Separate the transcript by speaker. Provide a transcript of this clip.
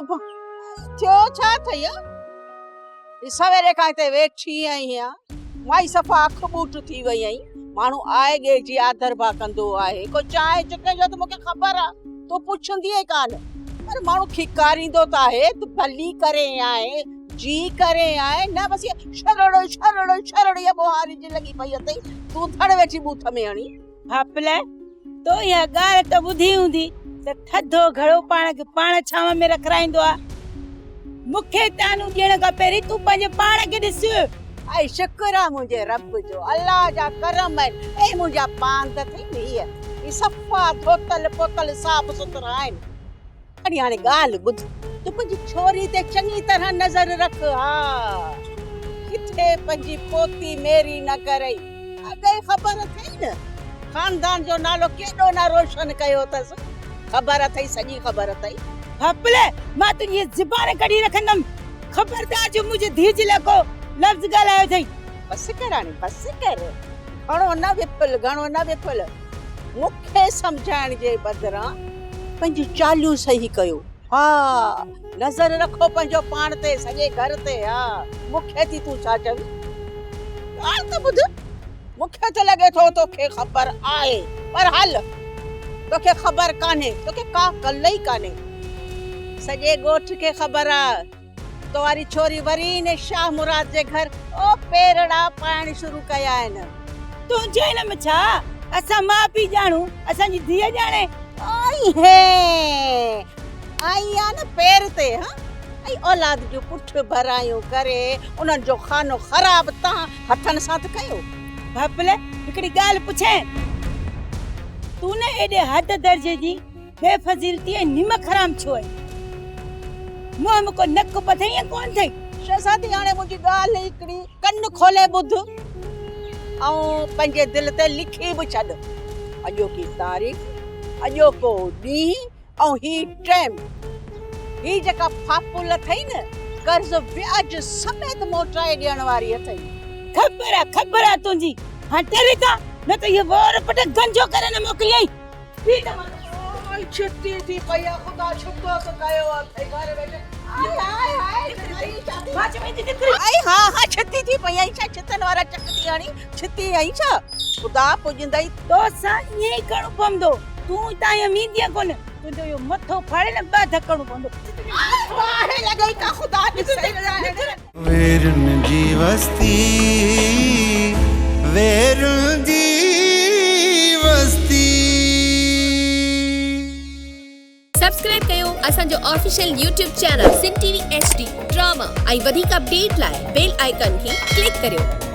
Speaker 1: توبه ٿيو ڇا اٿئي ها؟ سويري کان هتي ويٺي آهيان، مائي صفا اک ٻوٽ ٿي وئي آهين. ماڻهو آء ڳي جي آڌرڀاء ڪندو آهي. ڪو چانهه چڪي جو ته مون کي خبر آ، تون پڇندينء ئي ڪانه. پر ماڻهو کيڪاريندو ته آهي ته ڀلي ڪرين آء، جي ڪرين آء، نه بس هيء شرڙ شرڙ شرڙ هيء ٻوهاري جي لڳي پئي اٿئي، تون ٿڙ ويٺي ٻوٿ ۾ هڻين.
Speaker 2: ڀاپل، تو اها ڳالهه ته ٻڌي هوندي ته ٿڌو گهڙو پاڻ کي پاڻ ڇانو ۾ رکرائيندو آهي. مون کي طعنو ڏيڻ کان پهرين تون پنهنجي پاڻ کي ڏس.
Speaker 1: اي شڪر آ منهنجي رب جو، الله جا ڪرم آهن. اي منهنجا پاند اٿئي نه هيء، هي صفا ڌوتل پوتل صاف سٿرا آهن. اڙي هاڻي ڳالهه ٻڌ، تون پنهنجي ڇوري تي چڱي طرح نظر رک، ها ڪٿي پنهنجي پوتي ميري نه ڪرئي، اڳئي خبر اٿئي نه خاندان جو نالو ڪيڏو نه روشن ڪيو اٿس، خبر اٿئي سڄي خبر اٿئي.
Speaker 2: ڦڦل، مان تنهنجي زبان ڪڍي رکندم، خبردار جو منهنجي ڌيء جي لاء ڪو لفظ ڳالهايو اٿئي.
Speaker 1: بس ڪر هاڻي بس ڪر، گهڻو نه وڦل، گهڻو نه وڦل. مون کي سمجهائڻ جي بدران پنهنجون چاليون صحيح ڪيو. ها، نظر رکو پنهنجو پاڻ تي، سڄي گهر تي. ها، مون کي ٿي تون ڇا چوين؟ ڳالهه ته ٻڌ. مون کي ته لڳي ٿو توکي خبر آهي، پر هل، توکي خبر ڪانهي، توکي ڪا ڪل ئي ڪانهي. سڄي ڳوٺ کي خبر آ. تو واري ڇوري وري ان شاهه مراد جي گهر او پيرڙا پائڻ شروع ڪيا آهن.
Speaker 2: تنهنجي علم ڇا؟ اسان ماء پيء ڄاڻون، اسان جي ڌيء ڄاڻي.
Speaker 1: آئي هين آئي آ نه پير تي ها ۽ اولاد جون پٺ ڀرايون ڪري انهن جو خانو خراب تان هٿن سان ته ڪيو.
Speaker 2: ڀاپل هڪڙي ڳالهه پڇين؟ تون نه ايڏي حد درجي جي بي فضيلتي ۽ نمڪ حرام ڇو آهين؟ منهن ۾ ڪو نڪ پٿئي يا ڪونه اٿئي؟
Speaker 1: شهزادي هاڻي منهنجي ڳالهه هڪڙي ڪن کولي ٻڌ ۽ پنهنجي دل تي لکي به ڇڏ. اڄوڪي تاريخ، اڄوڪو ڏينهن ۽ هي ٽيم، هي جيڪا ڦاپل اٿئي نه، قرض وياج سميت موٽائي ڏيڻ واري اٿئي.
Speaker 2: خبر آ، خبر آ تنهنجي. هاڻ ٽر هتان، نه ته هيء وور پٽ گنجو ڪري نه موڪليائين.
Speaker 1: آئي ڇتي ٿي پئي آ خدا ڇتو ته ڪيو اٿئي گهر ويٺي آئي هائي هائي آئي ها ها ڇتي ٿي پئي آئين ڇا ڇتن وارا چڪ ٿي هڻي ڇتي آئين ڇا خدا پڄندئي.
Speaker 2: تو سان ائين ئي ڪرڻو پوندو تون هتان ائين ويندينء ڪونه تنهنجو اهو مٿو ڦاڙي نه ٻه ڌڪ ڪرڻو پوندو.
Speaker 1: باهه لڳئي ڪا خدا ڏسي.
Speaker 3: ويرن جي وستي ويرن جي وستي.
Speaker 4: سبسڪرائب ڪيو اسان جو official YouTube channel Sindh T V H D drama ۽ وڌيڪ اپڊيٽ لاء بيل آئيڪان کي ڪلڪ ڪريو.